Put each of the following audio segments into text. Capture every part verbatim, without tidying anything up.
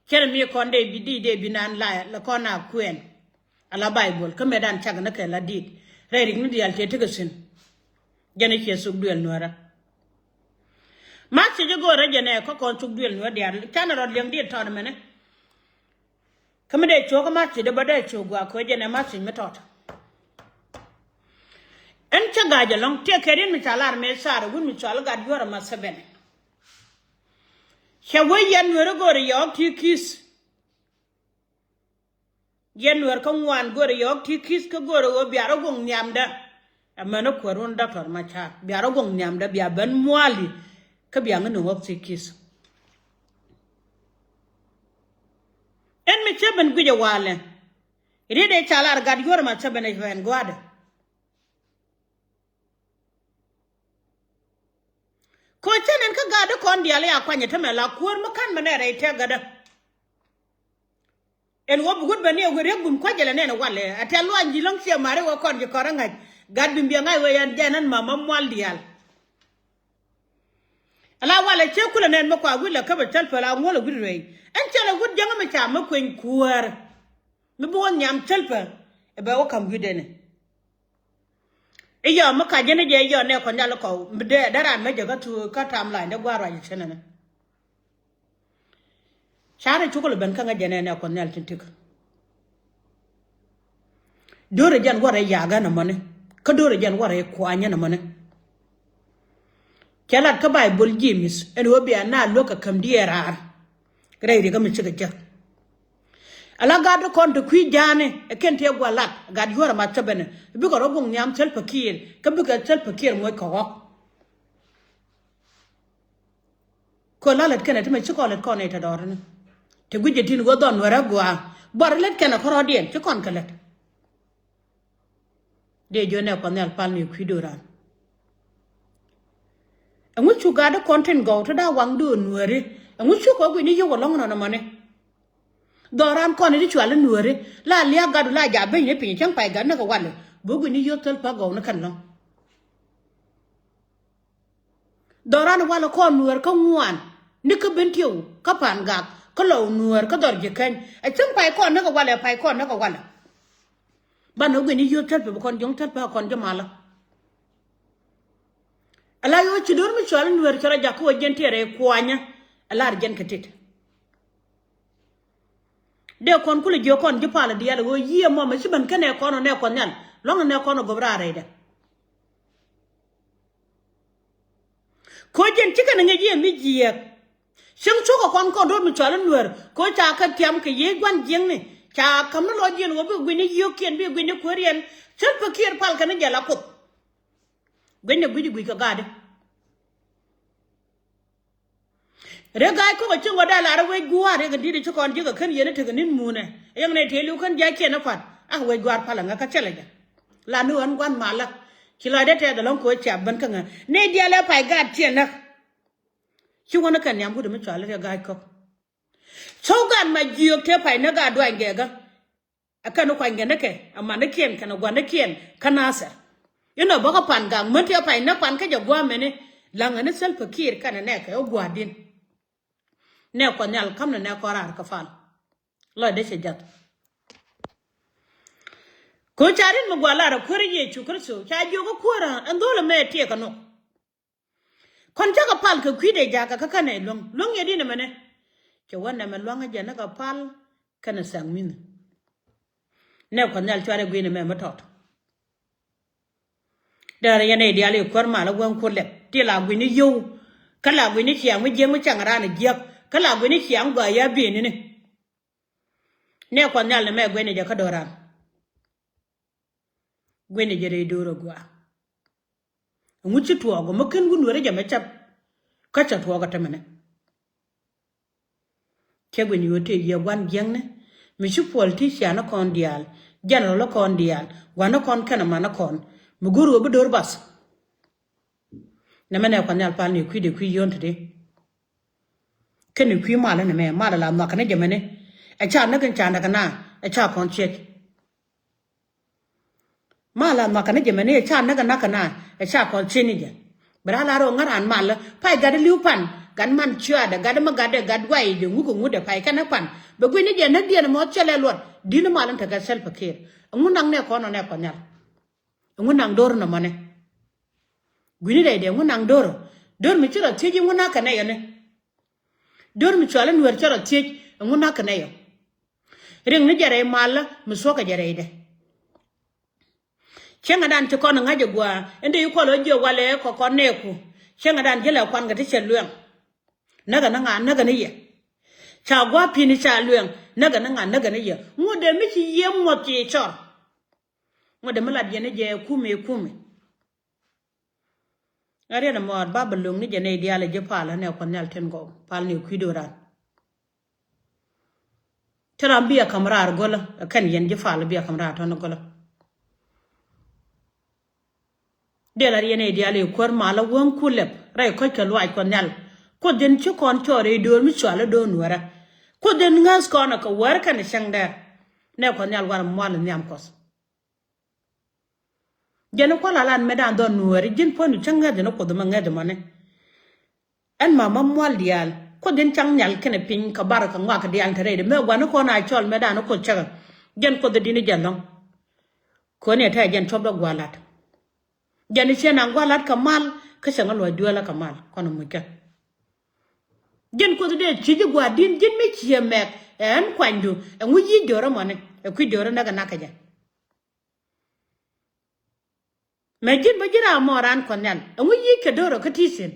Cɛn mi kɔn dee bi di̱i̱t dee bi naan la la kɔn a kuɛn. Ala Baibol kä mëë dan cak ni kɛ la di̱i̱t rɛy rik ni diaal tëë tekɛ thi̱n. Jɛn i̱ ciɛ thuk duël nuäärä. Math ciɛ ji̱ go̱o̱rä jɛn ɛ kä kɔn thuk duël nuäär diaal canɛ rɔt liɛŋ diet tɔɔt mɛnɛ. Kä mi dee cuɔ̱k kä math ciɛ dee bä dee cuɔ̱k gua̱a̱k köö jɛn ɛ math ciɛ mi tɔɔt. Ɛn cä ga̱a̱c ɛlɔ̱ŋ tiɛ kɛ riet mi ca lar mëë thaar ɛ wut mi cɔal i̱ Gat Yuɔ̱r ɛ math thɛ bɛnɛ. Cɛ wee yɛn nueeri go̱o̱rɛ yɔɔk ti ki̱th. Yɛn nueer kä ŋuan go̱o̱rɛ yɔɔk ti ki̱th kä go̱o̱rɛ ɣöö bia rɔ guŋ nhiamdä. Ɛmɛn ɛ kuäär wun Doctor Machar bia rɔ guŋ nhiamdä bia ben muali. Kä bia ŋä ni ɣɔk ti ki̱th. Ɛn mi cä ben guic ɛ walɛ. Riet ɛ ca lar Gat Yuɔ̱r ɛ math thɛ bɛnɛ cɛ ben gua̱a̱dɛ. Ko̱ cä nɛn kä gat di kɔn diaal i̱ a kuany ɛ tämɛ la kuäär mi ka̱n mɛ nɛ rɛy tɛk gatdä. Ɛn ɣöö bi wut ben ni ɛ wee riek bum kua̱c jɛ lɛ nɛn ɛ walɛ a tɛ̈th luany ji̱ lɔ̱ŋ ciɛ mari wä kɔn ji̱ kɔn rɛ ŋa̱c. Gat bim biɛ ŋa̱c wee yɛn jɛn ɛn mama mual diaal. Ala walɛ cɛ kulɛ nɛn mi kua wi̱c lɛ kä bɛ thäl pä la ŋuɔl ɛ wi̱c ruëëc. Ɛn cɛ lɛ wut jäŋä mi ca mi kueny kuäär. Mi bi wä nhiam thäl pä ɛ bɛ wä ka̱m wi̱cdɛn ɛ. I̱ yɔɔ mi kac jɛn i̱ jɛ i̱ yɔɔ nɛ kɔn jal kɔw mi dee dee raan mɛ jɛ kä tu kä tam lany dee gua̱a̱r ruac i̱ cänɛ ni. Carɛ cukɛ lɛ ben kä ŋäc jɛn ɛ nɛ kɔn nhial tin tik. Do̱rɛ jɛn warɛ ya̱a̱k ɛn ɛmɔni kä do̱rɛ jɛn warɛ kuany ɛn ɛmɔni. Cɛ lat kä Baibol James ɛn ɣöö bia na luäk kɛ käm diɛɛr raar. Rɛy rikä mi cikɛ jek. Ala gat kɔn te kui̱ ja̱a̱ni ɛ kɛn tëë gua̱ lat gat yuɔ̱r ɛ math cä benɛ bikɛ rɔ guŋ nhiam Salva Kiir kä bikɛ Salva Kiir moc kɛ ɣɔ̱k. Kɛ la lät kɛnɛ ti mɛ ci kɔn lät kɔn nɛy te dɔɔrini. Te guic jɛ tin ɣöö dhɔn nuɛrɛ gua̱a̱ buar lät kɛnɛ kärɔɔdiɛn ci kɔn kɛ lät. Dee jiö nɛ kuath nhial pal ni kui̱ do̱ran. Ɛŋu cu gat di kɔn tin gɔw ti da̱a̱ waŋ do̱r nuääri? Ɛŋu cu kɔ guic ni yio̱w ɛlɔ̱ŋ nɔnɔ mɔni? Dhɔran kɔn ti cual ni nuääri la lia̱a̱ gat du la ja̱ beny ni piny cäŋ pay gat ni kɛ wal. Bi guic ni yio̱w thil pa gɔw ni kɛn lɔ̱ŋ. Dhɔran walɛ kɔn nuäär kä ŋuan ni kä ben tiɛw kä pan gak kä lɔw nuäär kä dhɔr ji̱ keny. Ɛ cäŋ pay kɔn ni kɛ walɛ pay kɔn ni kɛ walɛ. Banɛ wä guic ni yio̱w thil pɛ bi kɔn jiɔ̱ŋ thil pɛ kɔn ji̱ malä. Ala yio̱w ci do̱r mi cual nuäär cɛ rɔ jak kä wä jiɛn tiɛɛr ɛ kuanyä. Ɛ lar jiɛn kɛ tit. Dee kɔn kulɛ jiök kɔn ji̱ palä diaal ɛ ɣöö yiëë mɔmɛ ci ben kɛnɛ kɔn ɔ nɛ kuɔth nhial lua̱ŋ ɛ nɛ kɔn ɔ gɔp raar rɛydɛ. Ko̱ jiɛn ci kɛn ŋi̱c yiëë mi jiääk. Cieŋ cukɛ kɔn kɔn do̱r mi cual in nuäär ko̱ ca kɛ tiam kɛ yiëë gua̱n jiäkni ca ka̱m ni lɔc jiɛn ɣöö bi gui̱ni yio̱o̱kiɛn bi gui̱ni kueeriɛn. Cäl pä kiɛɛr pal kɛn ni jɛ la kuoth. Gui̱ny ni gui̱c gui̱c kɛ gaatdi. Rek ga̱a̱c kɔk a cieŋ ɣöö dee lar wec gua̱a̱r yɛ kɛ di̱t ci kɔn ji̱ kɛ kän yɛn i̱ tekɛ ni̱n muunɛ. Yɛn nɛ tëë li̱w kän jiac ciɛn i̱ pa̱t ak wec gua̱a̱r palä ŋäk kä cɛlɛ jɛ. La ni ɣän gua̱n malä ci lɔcdɛ tɛth ɛlɔ̱ŋ ko̱ ciap ben kä ŋäk ni diaal ɛ pay gaat ciɛn näk. Ci wän i̱ kɛn nhiam wut mi cual i̱ rek ga̱a̱c kɔk. Cɔw gaat ma jiök tëë pay näk gaat duany gɛɛkä. Ɛ kɛn kuany kɛn ni kɛ ɛ manikiɛn kɛn ɛ guanikiɛn kä Nathɛr. Inɔ bä kä pan gak män ti ɛ pay näk pan kä jɛ gua̱a̱mɛni. Laŋ ɛ ni Salva Kiir kɛn ɛ nɛɛkɛ ɛ gua̱a̱din. Nɛɛk kuɔth nhial ka̱m ni nɛɛk kɔn raar kä pal. Lɔcdɛ cɛ jath. Ko̱ ca rin mi gua̱a̱r lar ɛ kuäär Yecu Kritho ca jiök ɛ kuäärä ɛn dho̱l ɛmɛ tiɛɛk kɛ nhɔk. Kɔn cakɛ pal kɛ kui̱dɛ jakä kä känɛ luäŋ luäŋ yɛ di̱n ɛmɛnɛ. Cɛ wä nɛmɛ lua̱ŋä jɛ ni kɛ pal kɛnɛ thɛŋ mi̱nhi. Nɛ kuɔth nhial cuarɛ gui̱n ɛmɛ mi tɔt. Dɛrɛ yɛn ɛ diaal i̱ kuäär mal ɛ guäŋ kuoth lɛp ti la gui̱n i̱ yio̱w. Kä la gui̱n i̱ ciaŋ mi jiäk mi caŋ raan i̱ jiäk kä la gui̱n i̱ ciaŋ gɔaa ya bi̱i̱nini. Nɛ kuɔth nhial ni mɛ gui̱n i̱ jɛ kä do̱ran. Gui̱n i̱ jɛ rɛy do̱r ɛ gua̱a̱. Ɛŋu ci tuɔɔk ɔ mi ken wun weri jɛ mɛ cap. Kä cɛ tuɔɔk ɔ tämɛnɛ. Cɛ gui̱n yio̱w tëë yiëë gua̱n jiäkni mi ci puɔl ti cianikɔn diaal, jɛnɛrɔlikɔn diaal, gua̱nikɔn kɛnɛ manikɔn mi go̱r ɣöö bi do̱r bath. Nɛmɛ nɛ kuath nhial pal ni kui̱dɛ kui̱ yio̱n ti di. Kɛn ni kui̱ malä nɛmɛ malä la nhɔakä ni jɛ mɛni. Ɛ ca näk in ca näk na ɛ ca kɔn ciec. Mal a nhɔakä ni jɛ mɛni ɛ ca näk ɛ nakä na ɛ ca kɔn ciec ni jɛ. Bɛ raa la rɔ ŋäran mal pay gat di li̱w pan Gat man ciaatdɛ, gat mi gatdɛ, gat guayidɛ, ŋuk kɛ ŋutdɛ pay kɛnɛ pan. Bɛ gui̱ni jɛ näk diɛn mɔ thilɛ luɔt. Di̱n mal in tekɛ Salva Kiir. Ɛŋu naŋ nɛ kɔn ɔ nɛ kɔn nhial? Ɛŋu naŋ do̱r nɔmɔnɛ? Gui̱ni dɛydɛ ɛŋu naŋ do̱r ɔ? Do̱r mi ci rɔ thiec ɛŋu na̱k kɛ nɛy ɔ ni? Do̱r mi cual in Nuɛr ci rɔ thiec ɛŋu na̱k kɛ nɛy ɔ? Riŋni jɛ rɛy malä mi thuɔ̱kɛ jɛ rɛydɛ. Cieŋädan ci kɔn ŋa̱c ɛ gua̱a̱ in dee yi kuɔl ɣä jiök walɛ kɔ kɔn nɛɛku. Cieŋädan ji̱ lɛ kuan kɛ ti cɛ luɛŋ. Näkɛ ni ŋa näkɛ ni yɛ. Ca gua̱a̱ pi̱ni ca luɛŋ näkɛ ni ŋa näkɛ ni yɛ. Ŋut dee mi ci yiëë muɔth ci cɔr. Ŋut dee mi lat yɛn ni jɛ kumi kumi. Ŋäriɛn ɛmɔ ba bɛ lo̱ŋ ni jɛ nɛy diaal ɛ ji̱ pal ɛ nɛ kuɔth nhial tin gɔw pal ni kui̱ do̱ran. Te ram bia ka̱m raar gölä ɛ kɛn yɛn ji̱ pal bia ka̱m raar tɔ̱n gölä. Dee la riɛn ɛ diaal ɛ kuäär malä wäŋ ku lɛp rɛy kɔ̱c kɛ luaac kuɔth nhial. Kuoth jɛn ci kɔn cɔɔr ɛ do̱r mi cual ɛ do̱r nuɛrä. Kuoth jɛn ŋäth kɔn ɛ kɛ wäär kɛn ɛ cäŋ dɛr. Nɛ kuɔth nhial warɛ mual ɛ nhiam kuɔth. Jɛn kual alan mɛ dan dhɔn nuɔɔri ji̱n puɔ̱n cä ŋäth jɛn kuoth mɛ ŋäth mɔni. Ɛn ma ma mual diaal kuoth in caŋ nhial kɛnɛ piny kɛ bar kɛ ŋuak diaal te rɛydɛ mɛ guani kɔn a cɔl mɛ dan kuoth cäkä. Jɛn kuoth dini jɛn lɔŋ. Kɔn yɛ tɛ jɛn cuɔp dɔ gualat. Jɛn ciɛ na gualat kɛ mal kä cɛ ŋä luɔc duelä kɛ mal kɔn muc kɛ. Jɛn kuoth dee ci ji̱ gua̱a̱r din ji̱n mi ciɛ mɛk ɛn kuanydu ɛŋu yic do̱rä mɔni ɛ kui̱ do̱rä näk ɛ nak kɛ jɛ. Mɛ ji̱n bä ji̱ ram mɔ ran kɔn nhial ɛŋu yi̱c kɛ do̱r ɔ kä ti̱thi̱n.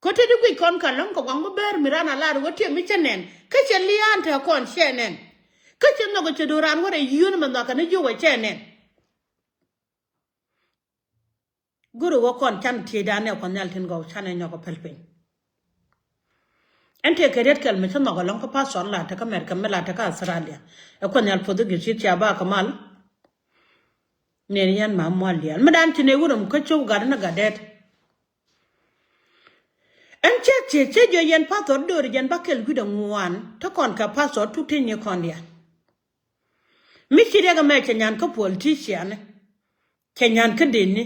Kä te di guic kɔn ka lɔ̱ŋ kɛ gua̱ŋ bä ber mi ran a lar wä tiɛ mi cä nɛn kä cɛ liaan te kɔn cɛ nɛn. Kä cɛ nhɔk cɛ do̱r ran wä rɛ yio̱n mɛ nhɔakɛ ni ji̱ wä cɛ nɛn. Go̱ri wä kɔn can tiecdan nɛ kɔn nhial tin gɔw canɛ nyɔk ɔ päl piny. Ɛn tëë kɛ riet kɛl mi ci nhɔk ɛlɔ̱ŋ kä pastor la tekä America mi la tekä Australia. Ɛ kuoth nhial puɔth i̱ gil ci cia ba kä mal. Nɛn yɛn ma mual diaal mi dan ci nɛ wurɛm kä cop gat ni gat dɛt. Ɛn ciek ciek ci jiɔ yɛn pastor do̱ri jɛn ba kɛl wi̱dɛ ŋuan te kɔn kɛ pastor tuk ti ni kɔn diaal. Mi ci riɛk ɛmɛ cɛ nyan kä politician. Cɛ nyan kä deni.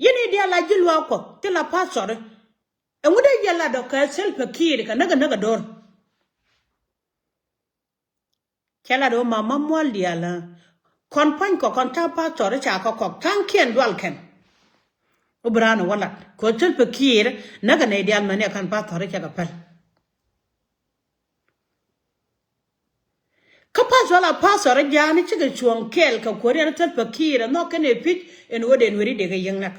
Yɛn i̱ diaal la ji̱ luaak kuɔth ti la pastor. Ɛŋu dee yɛ lat ɔ kɛ Salva Kiir kɛ näk ɛ näk ɛ do̱r. Cɛ lat ɔ ma ma mual diaal. Kɔn pa̱ny kɔ kɔn ta̱a̱ pastor ca kɔ kɔk ta̱a̱ŋkiɛn dual kɛn. Wä bi raan ɛ wä lat kɛ Salva Kiir näk ɛ nɛy diaal mɛn ɛ kɛn pastor cɛ kɛ päl. Kä pastor la pastor ja̱a̱ni cikɛ cuɔ̱ŋ kɛɛl kɛ kuäär yɛn Salva Kiir ɛ nhɔk kɛn ɛ pi̱c ɛn ɣöö dee nueri dee kɛ yiëŋ näk.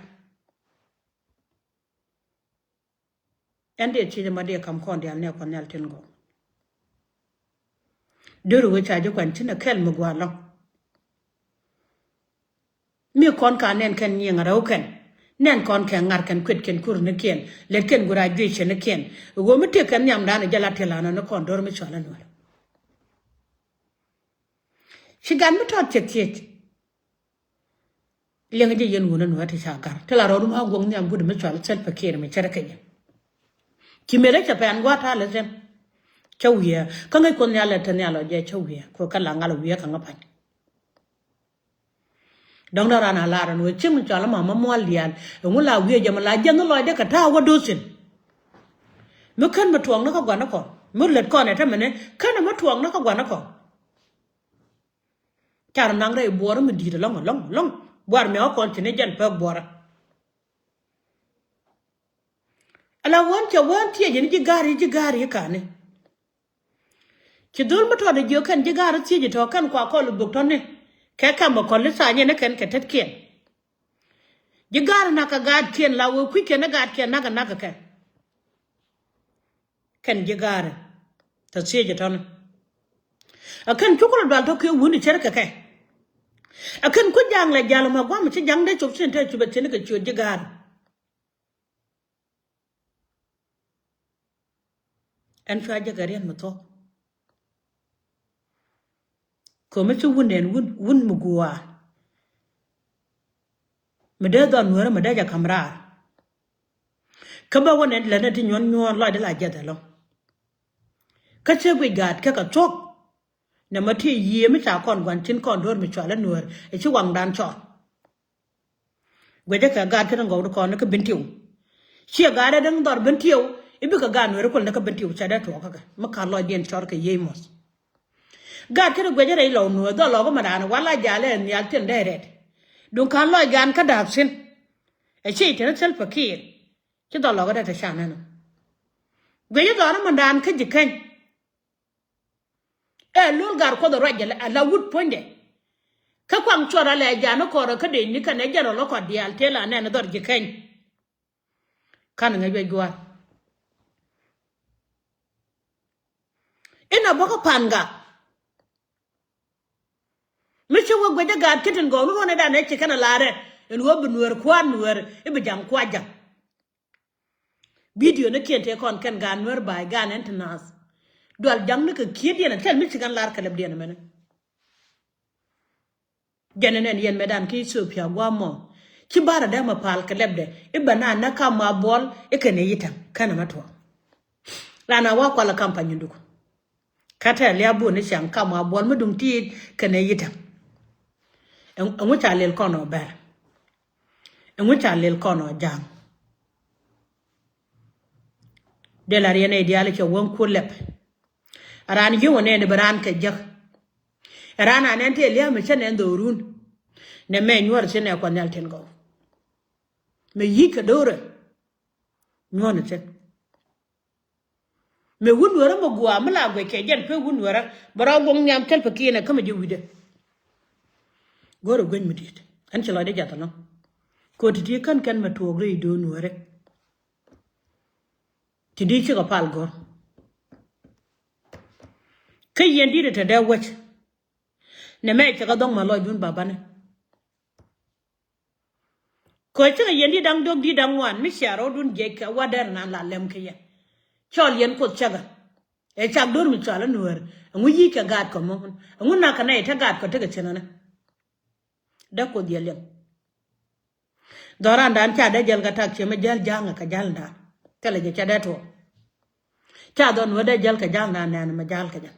Ɛn dee thiec ɛmɔ dee ka̱m kɔn diaal nɛ kuɔth nhial tin gɔw. Deri wee ca ji̱ kuan ci nɛ kɛl mi gua̱a̱r lɔ̱ŋ. Mi kɔn ka nɛn kɛn nyiŋ rɛw kɛn nɛn kɔn kɛ ŋa̱r kɛn kuet kɛn kur ni kiɛn lɛt kɛn gura juec cɛ ni kiɛn. Ɣöö mi tëk kɛn nhiamdan jɛ la tiɛl anɔ ni kɔn do̱r mi cual anuɔl. Ci gat mi tɔt cɛ thiec. Liɛŋ jɛ yɛn wun anuɔl ti ca gar ti la rɔɔd ma guɔŋ nhiam gudi mi cual Salva Kiir mi cɛrɛ kɛ yɛn. Ci mëë lɛ cɛ pɛn gua̱a̱r ta̱a̱ lɛ thiɛn. Cä wiee kä ŋäc kuoth nhial lɛ te nhial ɔ jɛ cä wiee kuɛ kä la ŋal wiee kä ŋä pa̱ny. Dɔ̱ŋ dee ran a lar ɛn wee cieŋ mi cɔal ama ma mual diaal ɛŋu la wiee jɛ mi la jiɛn ni lɔcdɛ kɛ ta̱a̱ wä do̱thin. Mi kän mi tuɔɔk ni kä gua̱n ni kɔn mi lät kɔn ɛ te mini kän mi tuɔɔk ni kä gua̱n ni kɔn. Car naŋ rɛy buɔɔrä mi di̱i̱t ɛlɔ̱ŋ ɛlɔ̱ŋ ɛlɔ̱ŋ. Buar mi ɣä kɔn ci ni jɛn pek buɔɔrä. Ala wän cɛ wän thiec ni ji̱ ga̱a̱r yi ji̱ ga̱a̱r yi ka̱ni. Ci dhol mi tɔt jiök kɛn ji̱ ga̱a̱r thiec tɔ kɛn kua kɔl dhuk tɔni. Kɛ kam mi kɔl i̱ tha̱a̱ny ɛn kɛn kɛ tetkiɛn. Ji̱ ga̱a̱r nak kɛ gaatkiɛn la wee kui̱c kɛn i̱ gaatkiɛn nak kɛ nak kɛ kɛn. Kɛn ji̱ ga̱a̱r tɔ thiec tɔni. Ɛ kɛn cukul dual tɔ kiɛ wuni cär kɛ kɛ. Ɛ kɛn ku ja̱a̱ŋ lɛ ja̱l mɛ gua̱m ci ja̱ŋ dee cop thi̱n te cupɛ thi̱n kɛ ciöt ji̱ ga̱a̱r. Ɛn cua jɛ kɛ riɛn mi thuɔ̱k. Ko̱mi ci wun ɛn wun wun mi gua̱a̱. Mi dee dhɔn nuäärä mi dee jɛ ka̱m raar. Kä bä wä nɛn lät ni ti nyuɔ̱n nyuɔ̱ɔ̱n lɔcdä la jiɛth ɛlɔ̱ŋ. Kä cä guic gaat kɛ kɛ thuɔ̱k. Nɛ ma ti yiëë mi ca kɔn gua̱n cin kɔn do̱r mi cual ɛ nuäär ɛ ci waŋdan cɔɔl. Guecä kɛ gaat kä ni gɔw di kɔn ni kä bin tiw. Ciɛ gaat ɛ däŋ dhɔr Bentiu i̱ bikɛ gaat Nueeri kuɔl ni kä Bentiu cɛ dee tuɔɔk kä kɛ mi ka̱n lɔcdiɛn cɔr kɛ yiey muɔth. Gaat kä ti guiɛcä rɛy lɔw Nueer dhɔl lɔk kä mɛ da̱a̱n wala jalɛ nhial thi̱n dee rɛt. Duŋ ka̱n lɔc gan kä da̱a̱k thi̱n. Ɛ ciey teni Salva Kiir ci dhɔl lɔk kä dee te can ɛnɔ. Guiɛcä dhɔr mɛ da̱a̱n kä ji̱ keny. Ɛ lul gar kuɔth ruac jɛ la wut puɔ̱nydɛ. Kä kuaŋ cuɔr alɛ jan ni kɔrɛ kä dec ni kɛn ɛ jɛn rɔ lɔ kɔt diaal tëë la nɛn dhɔr ji̱ keny. Kan ŋäc wec gua̱a̱r inɛ bä kä pan gak. Mi ci wä guecä gaat ki̱tin gɔɔk ni ruɔ̱n ɛ dan ɛ ci kɛn a la̱rɛ in wä bi Nueer kua̱r Nueer i̱ bi jaŋ kua̱r jaŋ. Bidio ni kiɛn tëë kɔn kɛn gaat Nueer ba̱a̱c gaat ɛn ti naath. Dual jaŋ ni kɛ kiet diɛn a tɛl mi ci kɛn lar kɛ lɛp diɛn ɛmɛnɛ. Jɛn ɛn ɛn yɛn mɛ dan kä Ethiopia gua̱a̱ mɔ ci barɛ dee mɛ pal kɛ lɛpdɛ i̱ bɛ naan nä kam ma buɔl i̱ kɛn ɛ yi̱täŋ kɛn ɛmɛ tuɔɔk. Ran a wa kualɛ kam pa nyinduk. Kä tɛl ya bun i̱ cäŋ kam ma buɔl mi duŋ tiit kɛn ɛ yi̱täŋ. Ɛŋu ca lil kɔn ɔ bɛr? Ɛŋu ca lil kɔn ɔ ja̱a̱ŋ? Dee la riɛn ɛ diaal i̱ cɛ wäŋ kuɔl lɛp. Raan ji̱ wä nɛn i̱ bi raan kɛ jäk. Raan a nɛn tëë lia̱a̱ mi cä nɛn dho̱o̱run. Nɛ mɛ nyuɔr thi̱n ɛ kuɔth nhial tin gɔw. Mɛ yi̱c kɛ do̱rɛ nyuɔ̱n thi̱n. Mɛ wun Nueerä mɛ gua̱a̱ mi la guɛc kɛ jɛn pek wun Nueerä bɛ rɔ guɔŋ nhiam thil pɛ kiɛn ɛ kä mɛ ji̱ wi̱dɛ. Go̱rɛ gueny mi di̱i̱t ɛn ci lɔcdɛ jath ɛlɔ̱ŋ. Kɛ ɣöö ti̱ti̱ kän kɛn mɛ tuɔɔk rɛy do̱o̱n Nueerä. Ti di cikɛ pal gɔ̱r. Kä yɛn di̱t ɛ te dee wäc. Nɛ mɛ cɛ kɛ dhɔ̱ŋ ma lɔcdun babanɛ. Kɛ cikɛ yɛn di̱t da̱ŋ dök di̱t da̱ŋ wan mi cia rɔɔdun jiɛc kɛ wat dɛr nan la lɛm kɛ yɛn. Cɔl yɛn kuoth cäkä. Ɛ cak do̱r mi cɔal ɛ Nueer ɛŋu yi̱c kɛ gaatkɔ mɔ ɛŋu nak kɛ nɛy te gaatkɔ tekɛ thi̱n ɛnɛ. Dee kuoth yɛ liɛŋ. Dhɔrandan ca dee jäl kɛ tak ciɛ mɛ jäl ja̱a̱ŋ kɛ ja̱ldan. Thilɛ jɛ ca dee tuɔɔk. Ca dhɔn wä dee jäl kɛ ja̱ldan nɛn mɛ ja̱l kɛ jɛ.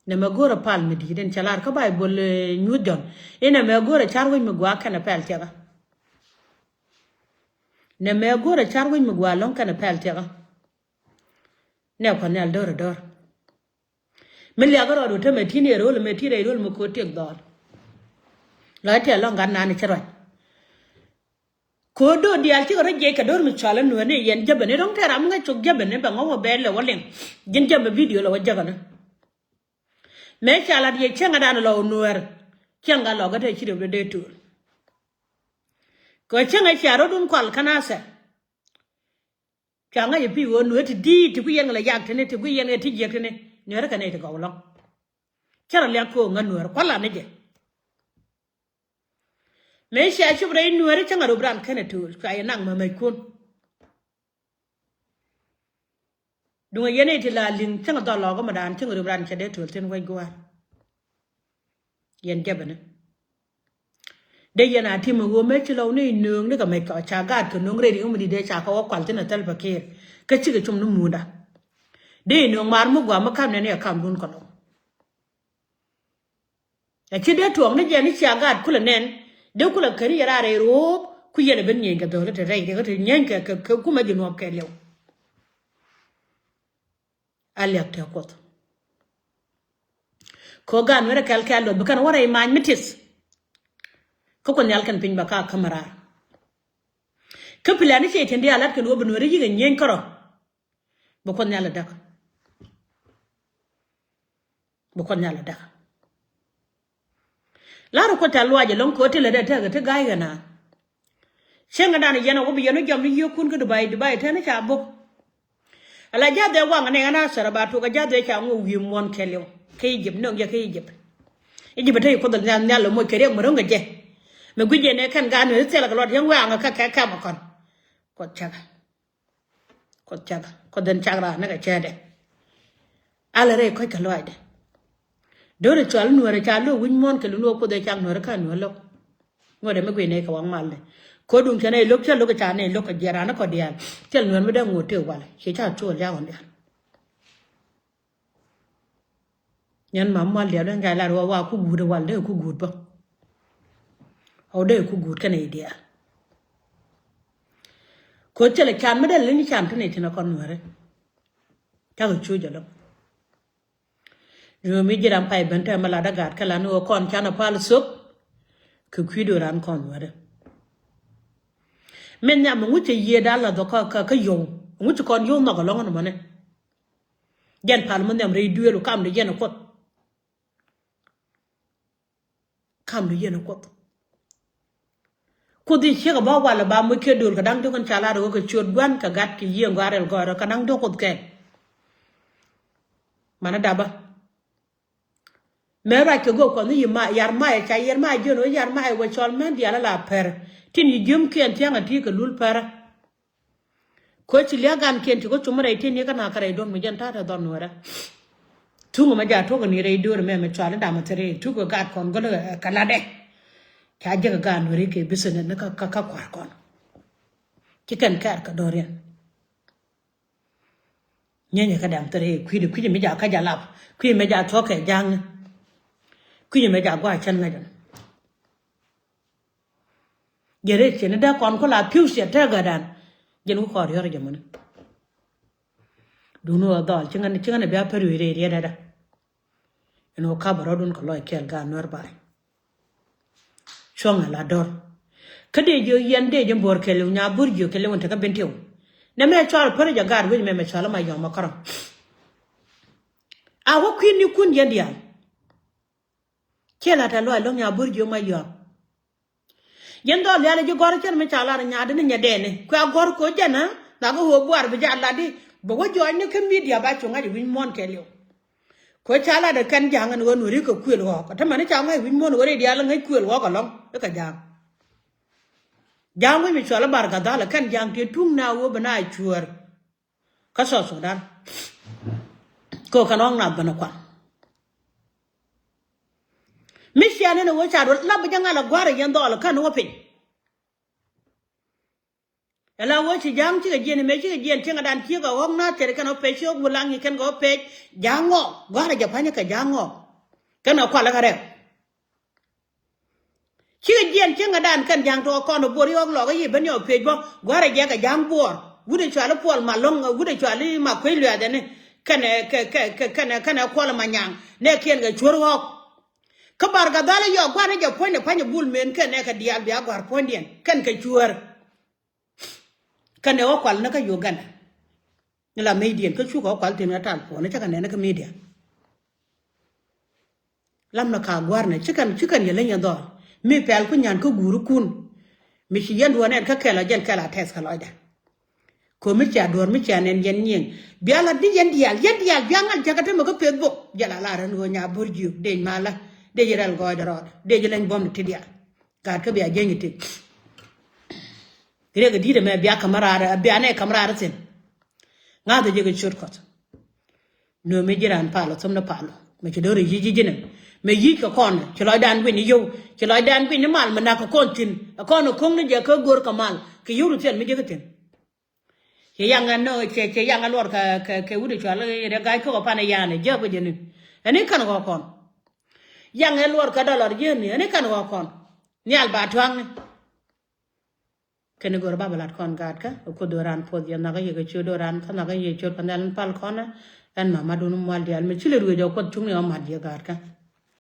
Nɛ mɛ go̱rɛ pal mi di̱i̱t in cɛ lar kä Baibol nyuuth Jɔ̱ɔ̱n inɛ mɛ go̱rɛ car wec mi gua̱a̱k kɛnɛ pɛl tiɛkä. Nɛ mɛ go̱rɛ car wec mi gua̱a̱k lɔ̱ŋ kɛnɛ pɛl tiɛkä. Nɛ kua̱n nhial dör dör. Mi liak rɔɔdu te mɛ ti̱n yɛ ro̱l mɛ ti̱n rɛy ro̱l mɛ ko̱ tiek dhɔl. Lɔ tɛl lɔŋ gat nani ci ruac. Ko̱ do̱r diaal cikɛ rɔ jiɛc kɛ do̱r mi cɔal in Nueer ni yɛn jäbäni ro̱ŋ tɛɛr ram ŋäc cok jäbäni bɛ ŋɔw wä bɛɛl lɛ wä liŋ. Ji̱n jäbä bidio lɛ wä jäkäni. Mëë ca lat yɛ cäŋɛ dan lɔ Nueer cäŋ gat lɔ gat tɛ ci rep dee dee tuul. Kɛ cäŋɛ cia rɔ̱dun kual kä nathɛr. Ca ŋa̱c ɛ pi̱i̱ ɣöö Nueer ti di̱i̱t ti guic yɛn kɛ lɛ yak tini ti guic yɛn kɛ ti jiäk tini Nueer kɛ nɛy ti gɔw lɔ̱ŋ. Cä rɔ liak ko̱o̱ŋ ŋä Nueer kua̱l lan ni jɛ. Mëë cia cop rɛy Nueeri cäŋ a rop ran kenɛ to̱o̱l cua yɛ naŋ mämäckun. Duŋ a yɛn i̱ ti la li̱ŋ cäŋ a dhɔl lɔɔk kä mɛ daan cäŋ a rop ran cɛ dee to̱o̱l thi̱n wec gua̱a̱r. Yɛn jɛpɛni dee yɛn a tim a ɣöö mëë ci lɔw ni nööŋ ni kɛ mɛc kɔ ca gaat kɛ nööŋ rɛy riŋ mi di̱t dee ca kɛ wä kual thi̱n a thäl pɛ kiɛɛr kä cikɛ cum ni muunda. Dee nööŋ maar mi gua̱a̱r mi ka̱m nɛn i̱ a ka̱m dun kɛ lɔw. A ci dee tuɔɔk ni jɛ ni cia gaat kulɛ nɛn dee kulɛ käri yɛ raar rɛy ro̱o̱p ku yɛn a ben nyieeny kɛ dho̱l te rɛy kɛ te nyieeny kɛ kɛ kumɛ ji̱ nuɔɔp kɛ liɛw. A liak te kuoth. Kɛ ɣöö gaat Nueeri kɛl kɛl luɔth bi kɛn wä rɛy mac mi tith. Kä kuoth nhial kɛn piny bɛ ka käm raar. Kä pilani ciɛ tiɛn di a lat kɛn wä bi Nueeri yikɛ nyieeny kärɔ. Bi kuoth nhial a däk. Bi kuoth nhial a däk. Lar kuoth ca luac ɛlɔ̱ŋ kɛ ɣöö ti lät ɛ tekɛ ti ga̱ykɛ naan. Cieŋɛ dan yɛn a wä bi yɛn wä jɔm ni yiëëkun kä Dubai, Dubai tɛn ca bok. Ala ja̱th ɛ waŋ ni ɣän a thɛr a ba tuk a ja̱th ɛ ca ŋuɔ wi̱i̱ muɔ̱n kɛɛliw kä Egypt, nöŋ jɛ kä Egypt. Egypt te yi kuoth nhial nhial moc kɛ riɛk mi ro̱ŋ kɛ jɛ. Mi guic jɛ nɛ kɛn gan ni thil kɛ luɔt yɛn waŋ kä kɛ kɛm kɔn. Kuoth cak. Kuoth cak. Kuoth den cak raan ni kɛ cɛɛdɛ. Alɛ rɛy kɔc kɛ luaacdɛ. Do̱r cual Nuäärä ca lo̱k wi̱c muɔ̱ɔ̱n kɛ lun wä kuoth ɛ cak Nuäärä kä Nuäär lo̱k. Ŋuɔ̱t ɛmɛ guic nɛy kɛ waŋ malnɛ. Ko̱duŋ cɛ nɛy lo̱k cɛ lo̱k ca nɛy lo̱k kɛ jiɛn raan ni kɔt diaal. Thil Nuäär mi dee ŋot tëë wal ciɛ ca cuɔl liak ɣɔn diaal. Nyɛn mam mal diaal ben ca lar wä wa ku guut wal dee ku guut bä. Ɣɔw dee ku guut kɛnɛ i̱ diaal. Ko̱ thilɛ can mi dee leny can ti nɛy tin a kɔn Nuäri. Cakɛ cu jɛ lɔŋ. Ri mi ji̱ ram pay ben te mi lat a gat kɛ lan ɣöö kɔn can a pal thop. Kɛ kui̱ do̱ran kɔn Nuäri. Min nhiam mi ŋuc cɛ yiëë da̱a̱ lath ɔ kä kä yio̱w. Ŋuc ci kɔn yio̱w nhɔk ɛlɔ̱ŋ ɛn mɔni. Jɛn pal mi nhiam rɛy duëël ɔ kam di jɛn ɛ kuoth. Kam di yɛn ɛ kuoth. Kuoth i̱ ciek ɛ bä wal ɛ ba moc kiɛ dööl kɛ da̱ŋ diɔ̱k in ca lat ɛ ɣöö kɛ ciöt gua̱n kɛ gat kɛ yiëë ŋɔaar rɛl gɔɔydɛ kɛ da̱ŋ diɔ̱k kuoth kɛɛl. Manɛ dapä. Mëë ruac kɛ go̱o̱k kɔn ni yi ma yar mayɛ ca yar mayɛ jiön ɣöö yar mayɛ wä cɔl män diaal ala pɛr. Tin yi jiömkiɛn thia̱ŋ ɛ ti kɛ lul pɛrä. Koci lia̱k gan kiɛn ci kä cum rɛy tin ni kä na kä rɛy duɔ̱m ni jɛn ta̱a̱ tɛ dhɔn nuɛrɛ. Tuŋ mɛ ja tuɔk ni rɛy duɔ̱r mɛ mɛ cual ni damɛ thiri tuŋ kɛ gaat kɔn gɔl kɛ ladɛ. Ca jek gaat nuɛri kɛ business ni kä kä kua̱r kɔn. Ci kɛn kɛɛr kɛ dɔ̱riɛn. Nyɛnyɛ kä dam thiri kui̱dɛ kui̱dɛ mi ja kä ja lap kui̱dɛ mi ja tuɔk kɛ ja̱ŋ. Kui̱dɛ mi ja gua̱a̱ cɛn ŋäcɛ. Jɛ rɛy ciɛn ni dee kɔn ku la piu ciɛ tɛk gädan. Jɛn ku kɔɔr yɔr jɛ muni. Duni wä dhɔl ci ŋän ci ŋän bia pär wi̱i̱ rɛy riɛt dada. Ɛn wä kap rɔdun kɛ lɔc kɛɛl gaat nuɛr bay. Cuɔ̱ŋ ɛ la dɔr. Kä dee jiök yɛn dee jɛ buɔr kɛɛliw nya bur jiök kɛɛliw ɛn tekɛ ben tiw. Nɛ mɛ cual pär jɛ gaat wec mɛ mɛ cual ma yɔm ɛ kärɔ̱. A wä kui̱n ni kun yɛn diaal. Ciɛ la tɛ luac lo̱ŋ nya bur jiök ma yɔm. Yɛn dhɔl lial ji̱ gɔ̱r cɛn mi ca lar nyaatdi ni nyɛ dɛɛni kuɛ a gɔ̱r ko̱ jɛn a. Dhak ɣöö buar bi jɛ a latdi bɛ wä jɔɔcni kä midia ba cu ŋa̱c wi̱ny muɔ̱ɔ̱n kɛɛliw. Ko̱ ca lat ɛ kɛn ja̱a̱ŋ ɛn ɣöö nuɔ̱ri kɛ kuël ɣɔ̱ɔ̱k kä tämɛni ca ŋa̱c wi̱ny muɔ̱ɔ̱n ɣöö rɛy diaal ŋäc kuël ɣɔ̱ɔ̱k ɛlɔ̱ŋ. I̱ kɛ ja̱a̱ŋ ja̱a̱ŋ wi̱c mi cual i̱ bar gadhal ɛ kɛn ja̱a̱ŋ tëë tuŋ na ɣöö bi na cuäär. Kä South Sudan. Kɛ ɣöö kɛn ɣɔ̱k nath ben ɛ kuan. Mi ciɛ nɛn ɛ ɣöö ca duɔl lap bi jɛ ŋal ɛ gua̱r ɛ yɛn dhɔl ɛ kɛn wä piny. Ɛ la ɣöö ci ja̱a̱ŋ cikɛ jiɛn ɛmɛ cikɛ jiɛn cieŋ ɛ dan ciek ɛ ɣɔ̱k nath cɛr kɛn ɣä pec ci ɣä wulaŋ ci kɛn kɛ ɣä pec. Ja̱a̱ŋ ɣɔɔk gua̱r ɛ jɛ pa̱ny kɛ ja̱a̱ŋ ɣɔɔk. Kɛn ɛ kual ɛ kɛ rɛp. Cikɛ jiɛn cieŋ ɛ dan kɛn ja̱a̱ŋ tɔɔ kɔn ɛ bor i̱ ɣɔ̱k lɔk i̱ yi ben yɔ pec bä gua̱r ɛ jɛ kɛ ja̱a̱ŋ buɔɔr wut ɛ cual i̱ puɔl ma lo̱ŋ wut ɛ cual i̱ ma kuec luɛɛth ɛni. Kɛn ɛ kɛ kɛ kɛ kɛn ɛ kɛn ɛ kuɔl ɛ ma nyaŋ nɛ kiɛn kɛ cuär ɣɔ̱k. Kä bar gadhal i̱ yɔ gua̱r i̱ jɛ puɔ̱ny ɛ pa̱ny ɛ bul men kɛn ɛ kɛ diaal bia gua̱r puɔ̱nydiɛn kɛn kɛ cuär. Kɛn ɛ wä kual ni kä Uganda. Ni la median kä cukɛ wä kual thi̱n kä tal puɔ̱n ni cä kɛ nɛn ni kä media. Lam ni ka gua̱r ni ci kɛn ci kɛn yɛ leny yɛ dhɔr mi pɛl ku nyan kä guuri kun. Mi ci yɛn duɔ̱n ɛn kä kɛl ɔ jɛn kɛl a tɛth kɛ lɔcdɛ. Ko̱ mi cia duɔ̱r mi cia nɛn yɛn nyiëŋ bia la di yɛn diaal yɛn diaal bia ŋal jakä temɛ kä peth bok jɛ la la rɛn ɣöö nya bo̱r jiök dec malä dec rɛl gɔɔydɛ rɔɔdɛ dec leny buɔ̱m ni ti diaal. Gaat kä bia jieny itik. Riɛk idi̱t ɛmɛ bia ka̱m raar bia nɛ ka̱m raar ithin. Ŋa̱th ɛ jek i̱ ciöt kɔth. Nööm mi ji̱ raan pal ɔ thom ni pal ɔ mɛ ci do̱r i̱ yi̱c ji̱ ji̱n ɛn mɛ yi̱c kɛ kɔn ci lɔcdan gui̱n i̱ yio̱w ci lɔcdan gui̱n i̱ mal mi nak kɛ kɔn thi̱n. Ɛ kɔn ɛ ko̱ŋ ni jɛ kä go̱r kɛ mal kɛ yio̱w ri thiɛl mi jek ithin. Cɛ yaŋ ɛn nɔ cɛ cɛ yaŋ ɛ luɔr kɛ kɛ kɛ wut ɛ cual rɛ ga̱c kɔk ɛ pan ɛ yan ɛ jiäk bä jɛ ni. Ɛn i̱ kän ɣɔ̱ kɔn. Yaŋ ɛ luɔr kɛ dɔlɔr jiäk ni ɛn i̱ kän ɣɔ̱ kɔn. Nhial ba tuaŋni. Kɛn i̱ go̱r ba bɛ lat kɔn gaatkä ɛ kuoth do̱ran puɔth yɛ nhak i̱ yɛ kɛ ciöt do̱ran kä nhak i̱ yɛ ciöt kɛ nhial in pal kɔn ɛ. Ɛn mamadun mual diaal mi ci lɛ ruëëc ɛ kuoth cuŋni ɔ mat yɛ gaatkä.